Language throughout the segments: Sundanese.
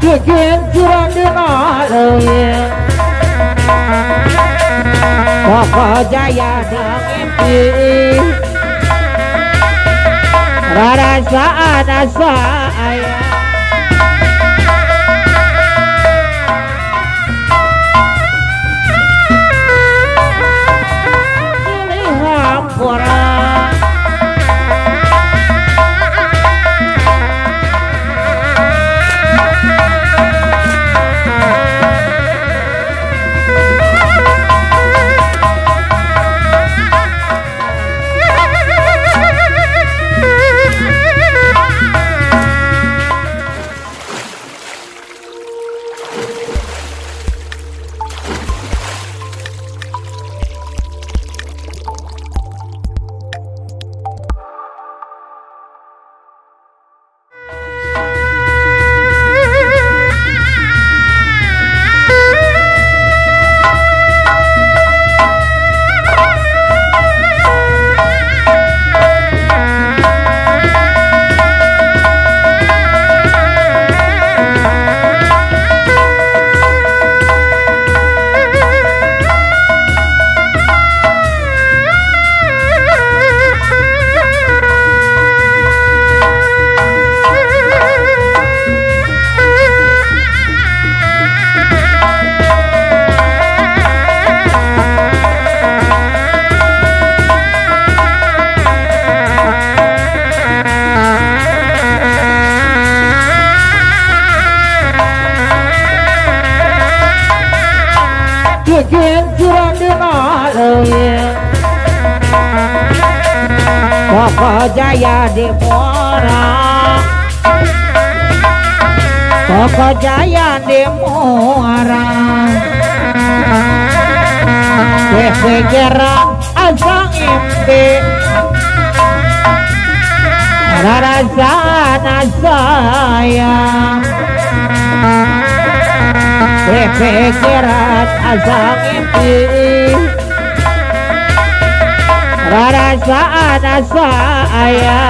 Bikin curang dina leuwih Koko jaya dang impi rarasaan asa aya Silih hampura Bikin curang dina leuwih Koko jaya di muara Koko jaya di muara Kepikiran asa impi rarasaan asa aya Kepikiran asa mimpi rarasaan asa aya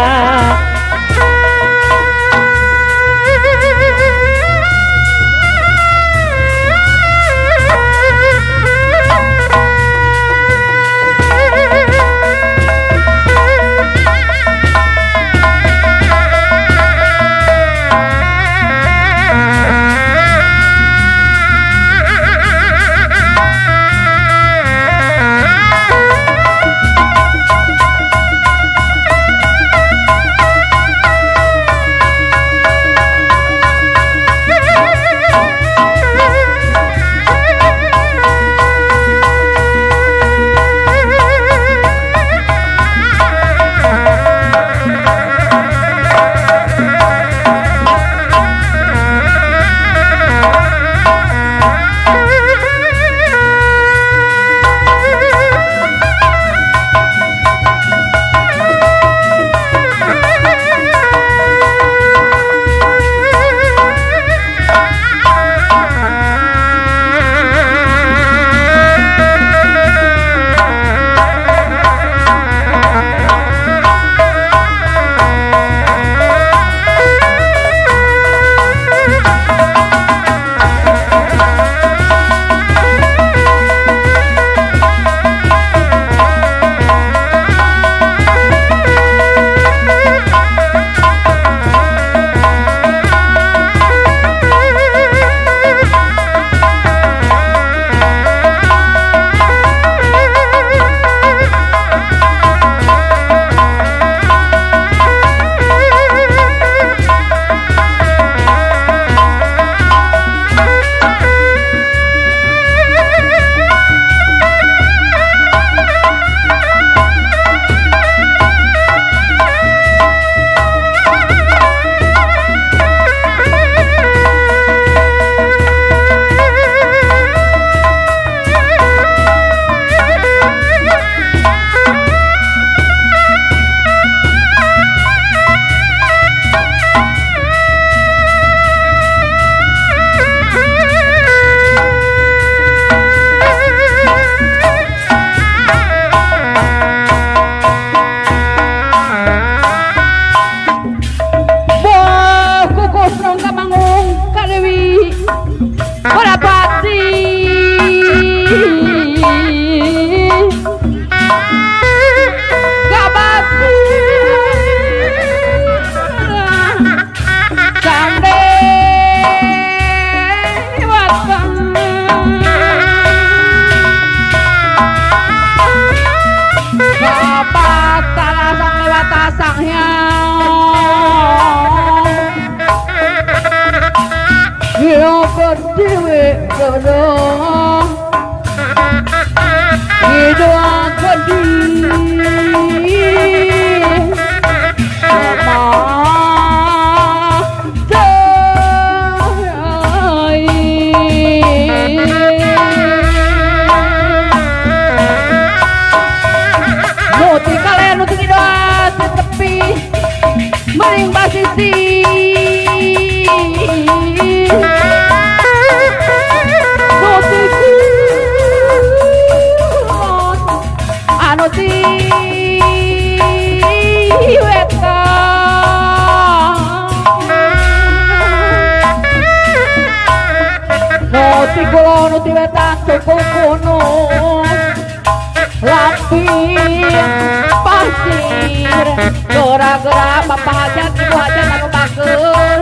dewe dodo Hidua gedi Nuti kalian nuti doa tepi mering basisi nuti kulon anu ti wetan nuti kulon nuti wetan cukul kuno lampir pasir gora-gora bapak hajat ibu hajat anu baker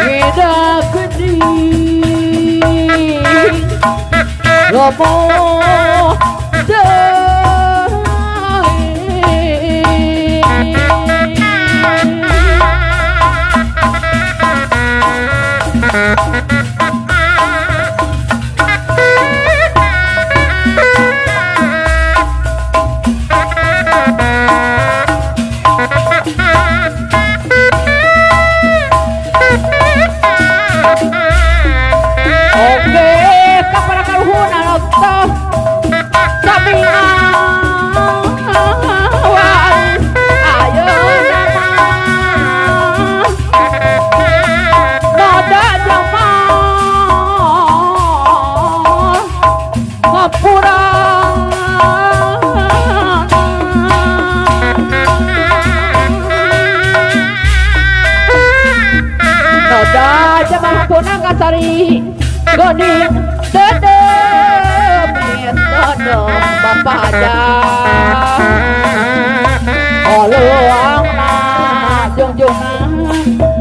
Ida gede lomo Oke, kapara karuhun anu samingawan ayeuna mah noda jamal ngapura noda jamal hampuna kasari goning dedem dodong bapak aja oluang na jungjungan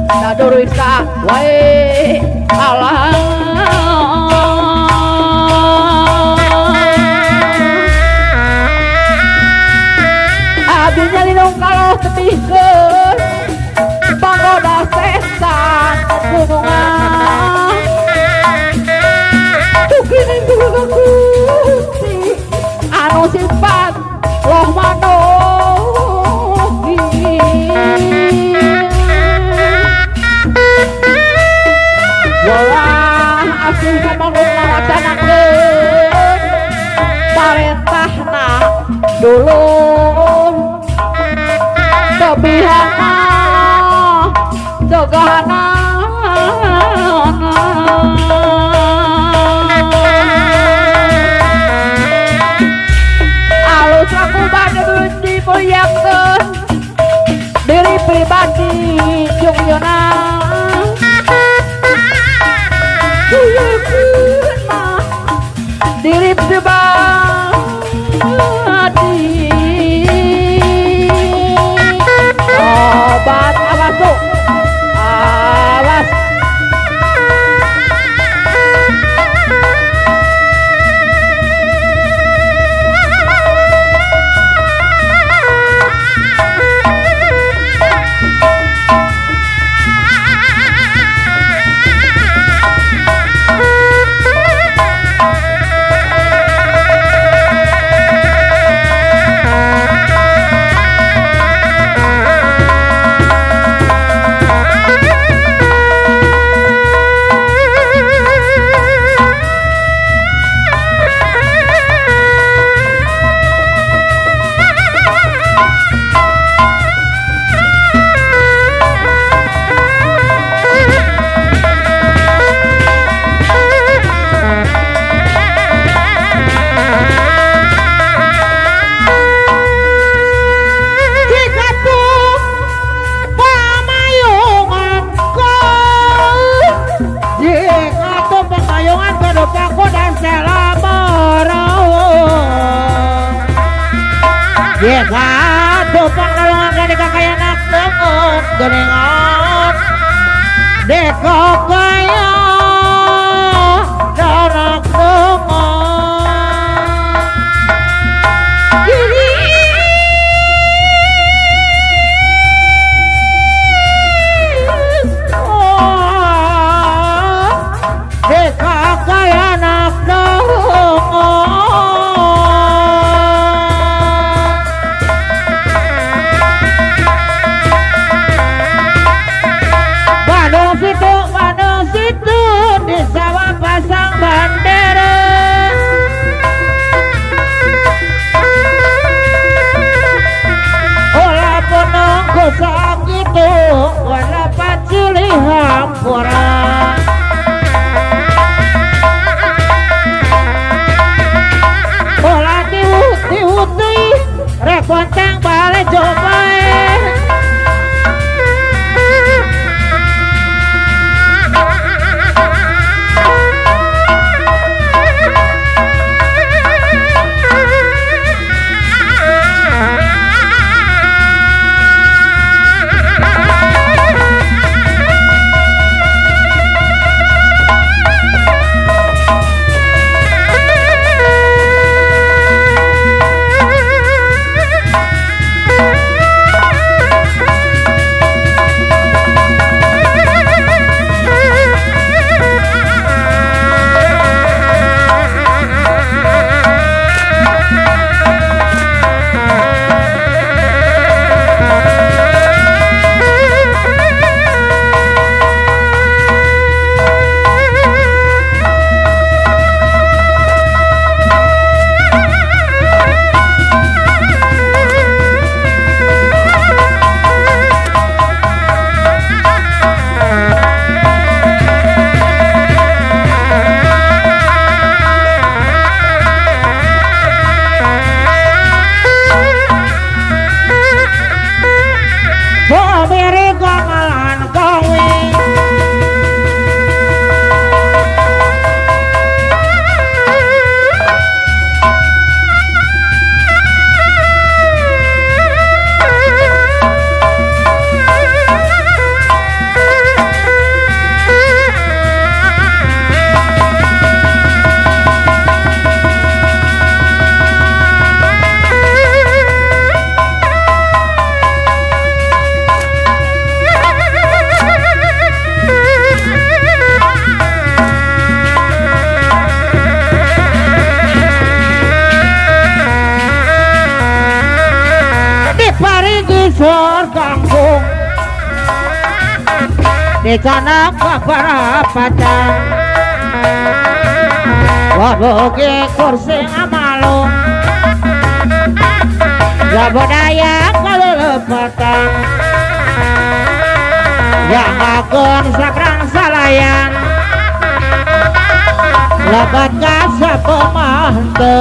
na durisa wae alah abdi nyalinung kalau tebihkeun panggoda setan gunungan Tukining Gusti anu sifat loh manogi Welah asih kamakhluk ngawacanakeun parentahna dulur tebihana jogahana alus aku bade dimuliakeun diri pribadi jeung yona diri pribadi obat awas tuh awas Geningan deko kaya darak dengon gini oh Ngisor kangkung dicanak kaparapatan wabuki kursi amalung budaya kalulepatan yang agung sakrang salayan lebat kasapemante.